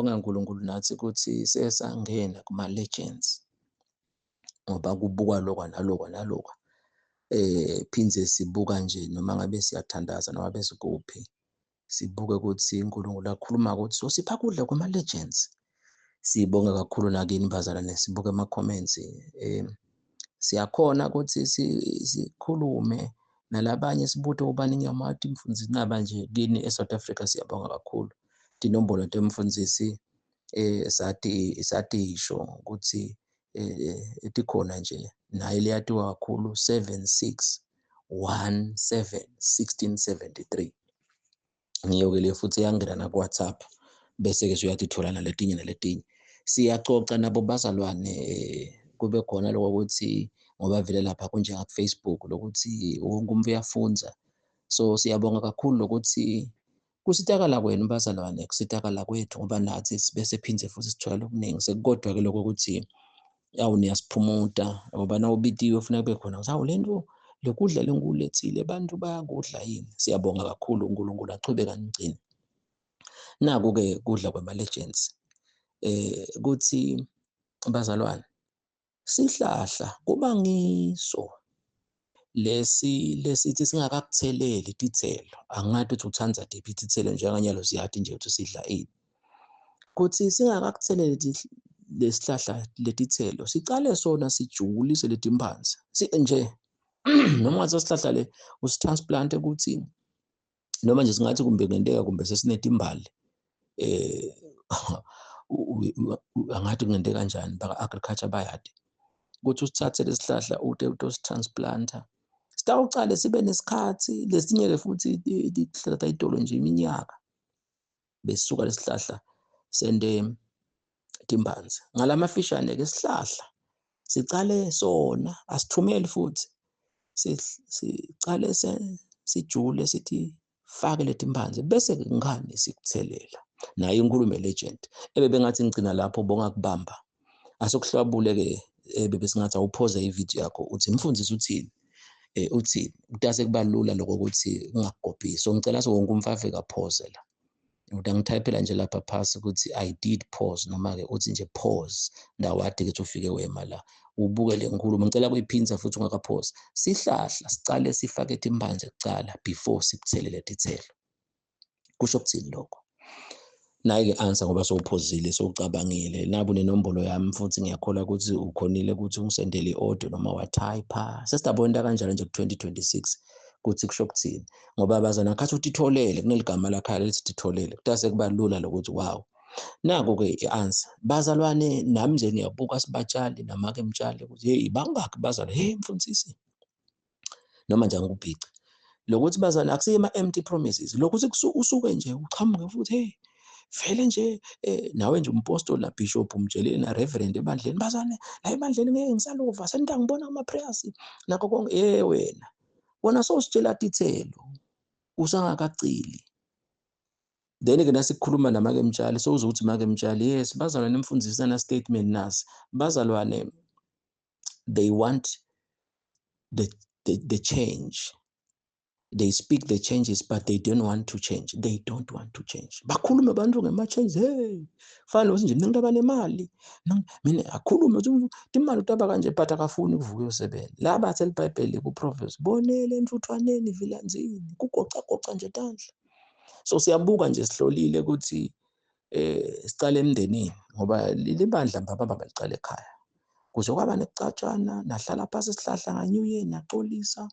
Siyambonga uNkulunkulu nathi ukuthi sesangena kuma-legends ngoba kubukwa lokwa nalokwa nalokwa. Phindze sibuka nje noma ngabe siyathandaza noma besikuphi, sibuke ukuthi uNkulunkulu akhuluma ukuthi sosipha kudla kwama-legends. Sibonge kakhulu nakini bazalwane, sibuke ama-comments. Siyakhona ukuthi sikhulume nalabanye, sibute ubani ngiyamati mfundisi naba nje kini eSouth Africa. Siyabonga kakhulu. Tinombolo temfundisi satisho ukuthi tikhona nje, naye liyatiwa kakhulu 76 17 1673, ngiyo-ke le futhi iyangena naku-WhatsApp, bese-ke suyatithola naletinye naletinye. Siyacoca nabo bazalwane, kube khona lokho ukuthi ngoba vele lapha kunjengaku-Facebook lokuthi wonke umuntu uyafundza. So siyabonga kakhulu lokuthi kusitakala kwenu bazalwane, kusitakala kwethu, ngoba nathi bese phindze futhi sithola okuningi. Sekukodwa-ke lokho ukuthi awu niyasiphumuta, ngoba nawubitiwe kufuneka kube khona ukuthi awu lento lokudla lengikulethile abantu bayakudla yini. Siyabonga kakhulu, uNkulunkulu achubeke anigcine. Naku-ke kudla kwama-legends, kuthi bazalwane sihlahla kuba ngiso lesi lesithi singakakutheleli titselo. Angathi uthi uthanda tiphi titselo, njenganyalo siyati nje ukuthi sidla ini, kuthi singakakutheleli lesihlahla letitselo sicale sona sijulise letimphandze nje. Noma ungathi sihlahla le usitransplant ukuthi noma nje singathi kumbe kungenteka kumbe sesinetimbali, angathi kungenteka kanjani, baka-agriculture bayadi ukuthi usithathe lesihlahla ute utositransplanter, sitawucale sibe nesikhathi lesinye-ke futhi tihlahla tayitolo nje iminyaka besuka lesihlahla sente timbanzi. Ngalamafishane-ke sihlahla sicale sona asithumeli futhi sicale sijule sithi fake letimphandze, bese ngani sikuthelela nayo inkulumo legend ebebe ngathi ngigcina lapho bongakubamba asokuhlwabule-ke bebe singathi awuphoze ividiyo yakho uthi mfundisi uthini, uthini kutase kuba lula lokho ukuthi ungakugobhisi. So ngicela wonke umfafika aphoze la, ukuthi angithayphela nje lapha phasi ukuthi I did pause, noma-ke uthi nje pause ndawade ukuthi ufike wema la ubuke le nkulumo. Ngicela kuyiphinza futhi ungakaphosi. Sihlahla sicale sifake timphandze kucala before sikuthelele tithelo. Kusho kuthini lokho? Nayi-ke answer ngoba sowuphozile, sowucabangile. Nabu nenombolo yami futhi ngiyakholwa ukuthi ukhonile ukuthi ungisendele i-audio noma wathayipha. Sesitabona kanjalo nje ku-2026 kuthi kusho kuthini, ngoba bazana khathi utitholele kuneligama lakhaya lithi titholele, kutase kuba lula lokuthi wow. Naku-ke i-answer bazalwane, nami nje ngiyabuka sibatshali namake mtshali ukuthi hey bangakhi bazalwane, hey mfundisi noma nje angikubhice lokuthi bazalwane akusiyo ama-empty promises lokuthi usuke nje uqhamuke futhi hey vele nje nawe nje umpostoli na bishop umtshelile na reverend ebandleni, bazalwane la ebandleni ngeke ngisaluva senitangibona kuma-prayers nakho konke. Ye wena wona sowusitshela tithelo usangakacili. Then-ke nasikhuluma namake mtshali sowuzokuthi make mtshali yes bazalwane mfundisi na statement nasi bazalwane, they want the change, they speak the changes but they don't want to change, they don't want to change. Bakhulume abantu ngema-change, hey fana nokuthi nje mina ngitaba nemali mina akhulume ukuthi imali utaba kanje, but akafuni ukuvuka uyosebenza. La bathi elibhayibheli ku-Proverbs bonele entuthwaneni vilanzini kugocagoca nje tandla. So siyabuka nje sihlolile ukuthi sicale emndenini, ngoba libandla mbabamba balicala ekhaya. Kuze kwaba nekucatshana nahlala phasi sihlahla nga-New Year naxolisa,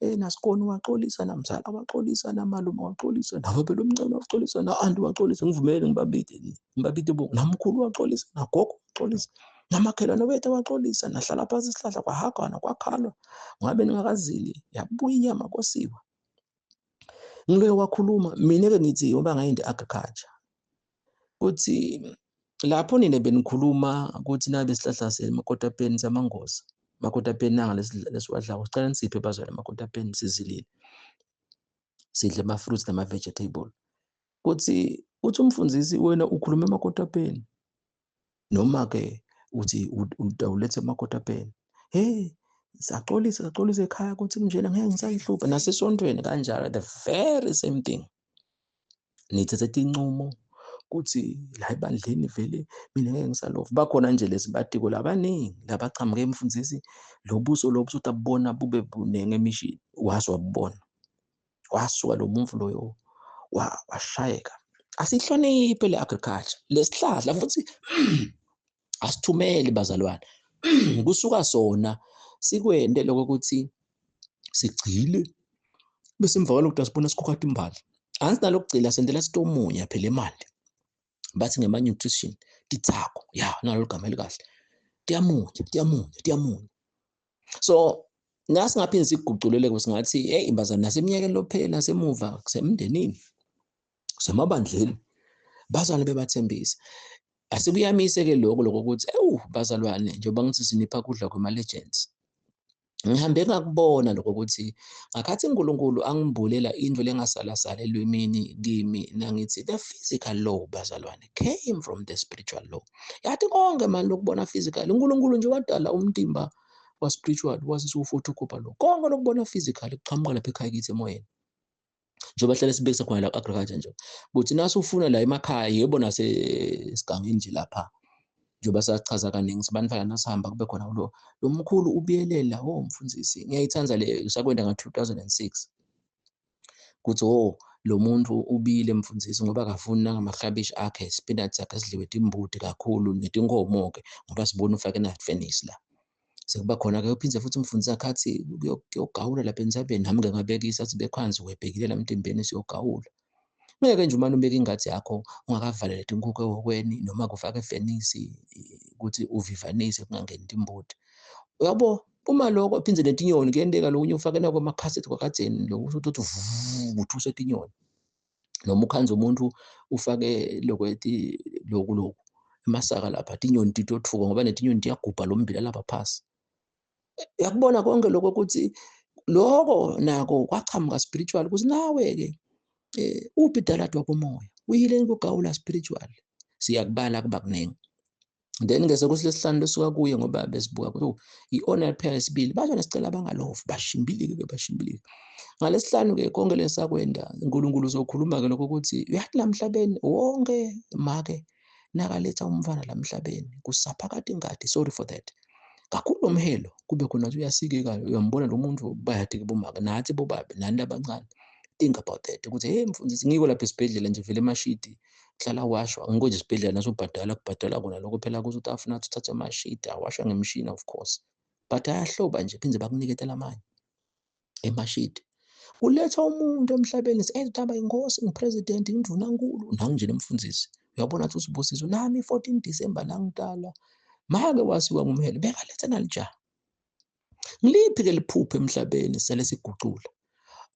nasikoni waxolisa, namzala waxolisa, namalume waxolisa, nababele omncane waxolisa, na-anti waxolisa, ngivumele ngibabide ngibabide bo, namkhulu waxolisa, nagogo waxolisa, namakhelwane wethu waxolisa, nahlala phasi sihlahla kwahagwana kwakhalwa, ngabe ningakazili yabuya inyama kosiwa. Ngiloyo wakhuluma mina-ke ngithi ngoba ngayinde agriculture kuthi lapho nina benikhuluma ukuthi nabe isihlahla semakotapeni samangoza makotapeni nanga lesiwadlako, sicela nisiphe bazalwane amakotapeni sizilile sidle ama-fruits nama-vegetable. Kuthi uthi umfundisi wena ukhuluma emakotapeni noma-ke uthi utawuletha emakotapeni, hey saxolisa saxolisa ekhaya ukuthi kunjena ngeke ngisayihlupha, nasesontweni kanjalo the very same thing. Nithethe tincumo Kuthi la ebandleni vele mina ngeke ngisalova. Bakhona nje lesibatiko labaningi labachamuke emfundisi lo buso lo buso utabona bube bunenge emishini waze wabubona. Wasuka lo muntu loyo washayeka. Asihloniphe le agriculture lesihlahla futhi asithumeli bazalwane. Kusuka sona sikwente lokho ukuthi sigcile bese emva kwalokho sibona sikhokha timbali. Ansinalokugcila sendela sitomunya phela imali. Bathi ngema-nutrition titsako ya nalo ligama elikahle. Tiyamunya tiyamunya tiyamunya. So nasingaphinde sikuguculele singathi hey bazalwane naseminyakeni lophela nasemuva kusemndenini kusemabandleni bazalwane bebathembisa. Asikuyamise-ke lokho lokuthi ewu bazalwane njengoba ngithi sinipha kudla kwema-legends. Ngihambe ngakubona lokho ukuthi ngakhathi uNkulunkulu angimbulela into lengasalasala elwimini kimi nangithi the physical law bazalwane came from the spiritual law. Yathi konke mani lokubona physical uNkulunkulu nje wadala umtimba wa spiritual wasisuwufotokopa lo. Konke lokubona physical kuqhamuka lapha ekhaya kithi emoyeni. Njengoba hlale sibekisa khona la agriculture nje. Kuthi nasufuna la emakhaya yebo nasesigangeni nje lapha. Njengoba sachaza kaningi sibantwana nasihamba kube khona lo lo mkhulu ubuyelela oh mfundisi ngiyayithanda le sakwenda nga-2006 kuthi oh lo muntu ubile mfundisi ngoba akafuni nangamaklabishi akhe spinach sakhe sidliwe timbuti kakhulu netinkomo-ke ngoba sibona ufake na-furnace la. Sekuba khona-ke uphinde futhi umfundisi akhathi kuyogawula lapha entsabeni nami-ke ngabekisa athi bekhanzi webhekile la mtimbeni siyogawula. Ngeke nje umane ubeke ingadi yakho ungakavaleli tinkukhu ehhokweni noma kufake efenisi ukuthi uvivanise kungangeni timbuti. Uyabo uma lokho phinde netinyoni kuyenteka lokunye ufake nako amakhasethi kwakadzeni lokusho ukuthi uthi uthuse tinyoni. Noma ukhanze umuntu ufake lokweti loku loku emasaka lapha tinyoni titothuka ngoba netinyoni tiyagubha lo mbila lapha phasi. Uyakubona konke lokho ukuthi lokho nako kwachamuka spiritual ukuthi nawe-ke uphi idaladi wakomoya uyile kugawula spiritual siyakubala kuba kuningi. Then ke sekusilesihlanu lesuka kuye ngoba besibuka ukuthi i-honor phela yesibili bazona sicela bangalovi bashimbilike bashimbilike. Ngalesihlanu ke konke lesakwenda uNkulunkulu uzokhuluma ke lokho ukuthi uyathi la emhlabeni wonke make nakaletha umfana la emhlabeni kusaphakathi ingadi sorry for that. Kakhulu umhelo kube khona uyasikeka uyambona lo muntu bayathi ke bomake nathi bobabe nani labancane. Think about that ukuthi hey mfundisi ngiko lapha esibhedlela nje vele emashidi hlala washwa ngiko nje esibhedlela nasobhadala kubhadala kona lokho phela kuthi utafuna uthathe amashidi awashwa ngemishini of course but ayahloba nje phinde bakuniketela amanye emashidi. Uletha umuntu emhlabeni aba inkosi ngipresident indvunankulu nangu nje nemfundisi uyabona ukuthi usibusiso nami 14 December nangidalwa make wasiwa ngumhelo bekaletha nalijaha. Ngiliphi ke liphupho emhlabeni sele sigucula?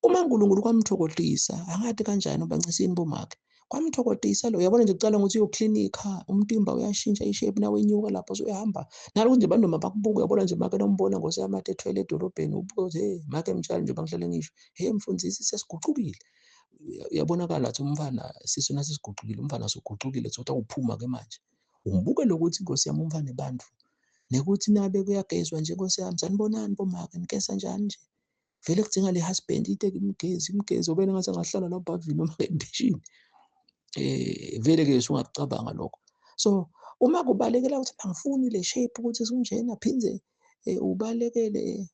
Uma uNkulunkulu kwamthokozisa angathi kanjani ubancisini bomake kwamthokozisa lo uyabona nje kucala ngokuthi uyoklinika umtimba uyashintsha ishape nawe enyuka lapho usuyahamba nalokho nje bantu mabakubuka uyabona nje make nombona ngoseyamate ethwele edolobheni ubuka ukuthi hey make mtshali nje bangihlale ngisho hey mfundisi sesigucukile. Uyabonakala ukuthi umfana sisu nasisigucukile umfana usugucukile sokuthi awuphuma ke manje umbuke lokuthi inkosi yami umfana ebantu nekuthi nabe kuyagezwa nje inkosi yami sanibonani bomake nikesa njani nje vele kudinga le husband ite imgezi imgezi obena ngathi angahlala lapha bhavini noma endishini vele ke usungakucabanga lokho. So uma kubalekela ukuthi angifuni le shape ukuthi sinjena phinde ubalekele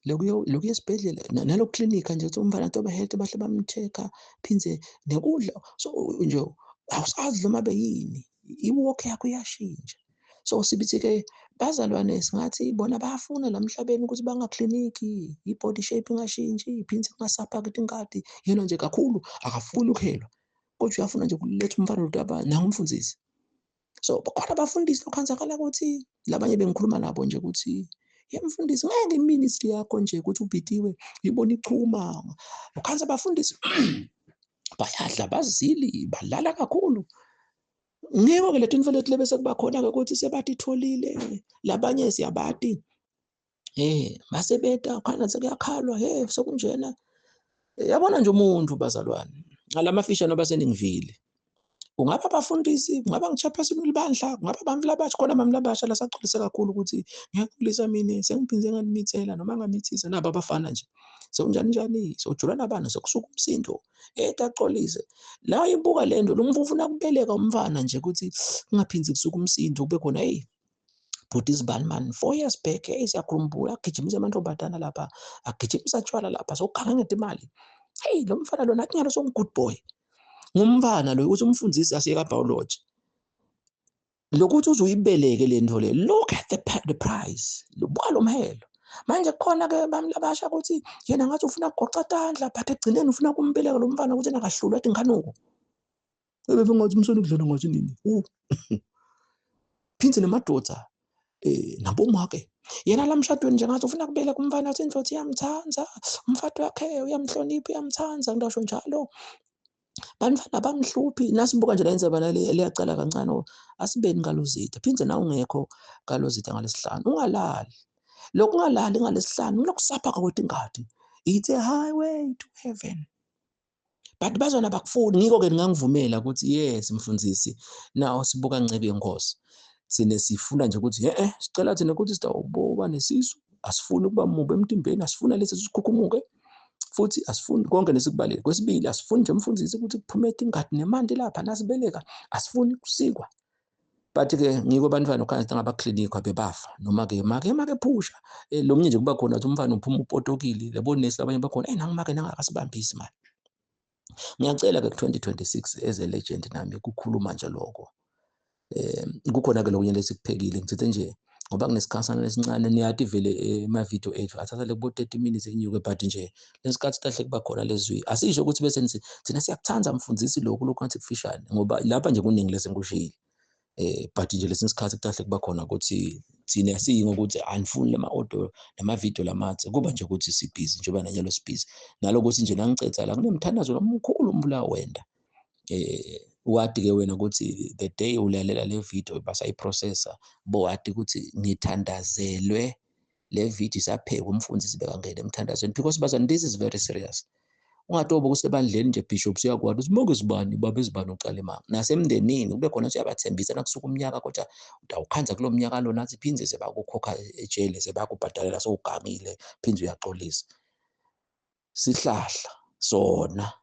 lokuya esibhedlela nalo clinic nje uthi umfana toba health bahle bamcheck-a phinde nekudla so nje awusazi noma beyini i-walk yakho iyashintsha. So sibithi ke bazalwane singathi bona bayafuna la emhlabeni ukuthi bangakliniki i-body shape ingashintshi iphinde kungasaphaki ingadi yena nje kakhulu akafuni ukuhelwa kodwa uyafuna nje ukuletha umfana lo taba nangumfundisi. So bakhona abafundisi lokhanzakala ukuthi labanye bengikhuluma nabo nje ukuthi ye mfundisi ngeke iministry yakho nje ukuthi ubhidiwe ibona ichuma ukhanza abafundisi bayadla bazili balala kakhulu. Ngiko ke letinto leti lebese kuba khona ke ukuthi sebatitholile labanye siyabati masebeta khona sekuyakhalwa hey sekunjena. Yabona nje umuntu bazalwane ngalamafisha noba seningivile. Ungaba abafundisi, kungaba ngi-chairperson welibandla, kungaba abantu labasha, khona abantu labasha lasaxolise kakhulu ukuthi ngiyaxolisa mina sengiphinde nganimithela noma ngamithisa nabo abafana nje. Sewunjani njani, sewujula nabantu, sekusuka umsindo, ethi axolise. La ibuka le nto, lo mfo ufuna kubeleka umfana nje ukuthi kungaphindi kusuke umsindo kube khona hey bhuti izibani mani 4 years back, hey siyakhumbula agijimisa amantombazana lapha, agijimisa tshwala lapha, sokuganga ngetimali. Hey lo mfana lona athi nyalo songu-good boy. Ngumfana lo uthi umfundisi asiyeka biology. Lokuthi uze uyibeleke le nto le, look at the price, buka lo mhelo. Manje kukhona-ke bami labasha ukuthi yena ngathi ufuna kugoqa tandla but ekugcineni ufuna kumbeleka lo mfana ukuthi nakahlulwa athi nkanuko. Bebe ngathi umsona ukudlala ngathi nini. Phindze nemadoda nabomake yena la mshadweni nje ngathi ufuna kubeleka umfana athi indlothi iyamthanda, umfati wakhe uyamhlonipha, uyamthanda, ngisho njalo. Bantwana bamhluphi nasibuka nje la indzaba liyacala kancane, asibeni kalozitha phindze na ungekho kalozitha ngalesihlanu ungalali. Lokhu ungalali ngalesihlanu kulokusapha kwetingadi, it's a highway to heaven. But bazona bakufuni, ngiko-ke ningangivumela ukuthi yes mfundisi, nawo sibuka ncebe yenkosi. Thina sifuna nje ukuthi sicela thina ukuthi sitawuba nesisu, asifuni ukuba mubi emtimbeni, asifuna lesi sikhukhumuke futhi asifuni konke lesikubalele. Kwesibili asifuni nje mfundisi ukuthi kuphume ingadi nemanti lapha nasibeleka, asifuni kusikwa. But-ke ngiko abantwana ukhanya ngabaklinikhi bebafa noma-ke make make phusha lo mnye nje kuba khona ukuthi umfana uphuma upotokile, labo nesi labanye bakhona nangimake nangakasibambisi mani. Ngiyacela-ke ku-2026 as a legend nami kukhuluma nje lokho. Kukhona-ke lokunye lesikuphekile ngithethe nje ngoba kunesikhasana lesincane, niyati vele ema-video ethu athatha lekubo 30 minutes enyuke, but nje lesikhathi kahle kuba khona lezwi. Asisho ukuthi bese nithi thina siyakuthanda mfundisi lokhu lokhu ngathi kufishane, ngoba lapha nje kuningi lesengikushiyile. But nje lesinye isikhathi kahle kuba khona ukuthi thina asiyi ngokuthi anifuni lama audio nama video lamathe, kuba nje ukuthi sibhizi njengoba nanyalo sibhizi nalokuthi nje nangicetha la kunemthandazo lomkhulu umbulawo wenda. Wati-ke wena ukuthi the day ulalela le video basayiprocessa, bowati ukuthi ngithandazelwe le video isaphekwa umfundisi bekangena emthandazweni, because bazalwane this is very serious. Ungatoba kusebandleni nje bishop siyakwazi ukuthi monke sibani baba ezibani uqala imanga nasemndenini kube khona uyabathembisa nakusuka umnyaka, kodwa utawukhanza kulo mnyaka lona athi phindze sebakukhokha ejele, sebakubhadalela sowugangile, phindze uyaxolisa. Sihlahla sona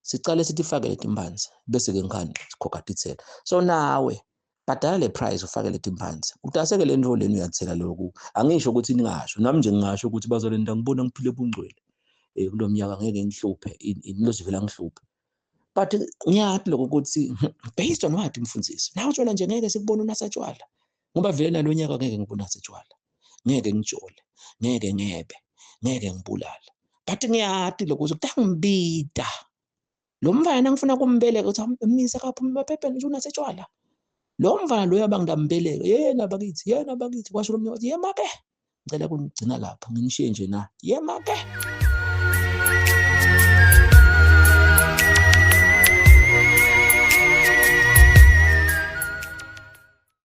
sicale sithi ifakele timpanzi bese ke ngikhani sikhokha titsela. So nawe bhadala le price ufakele timpanzi, utaseke le nto lena uyathela lokhu. Angisho ukuthi ningasho, nami nje ngingasho ukuthi bazalwane ngibona ngiphile bungcwele kulo mnyaka ngeke ngihluphe nilozivela ngihluphe, but ngiyathi lokho ukuthi based on what mfundisi nawe utshwala nje ngeke sikubone unasatshwala, ngoba vele nalo nyaka ngeke ngibone nasatshwala, ngeke ngijole, ngeke ngebe, ngeke ngibulale, but ngiyathi lokho ukuthi kutangibida lo mfana ngifuna kumbeleka ukuthi misa kaphuma emaphepheni nje unasetshwala lo mfana loyo abangidambeleka yena bakithi, yena bakithi, kwasho lo mnyaka yema ke. Ngicela kunigcina lapha nginishiye nje na yema ke.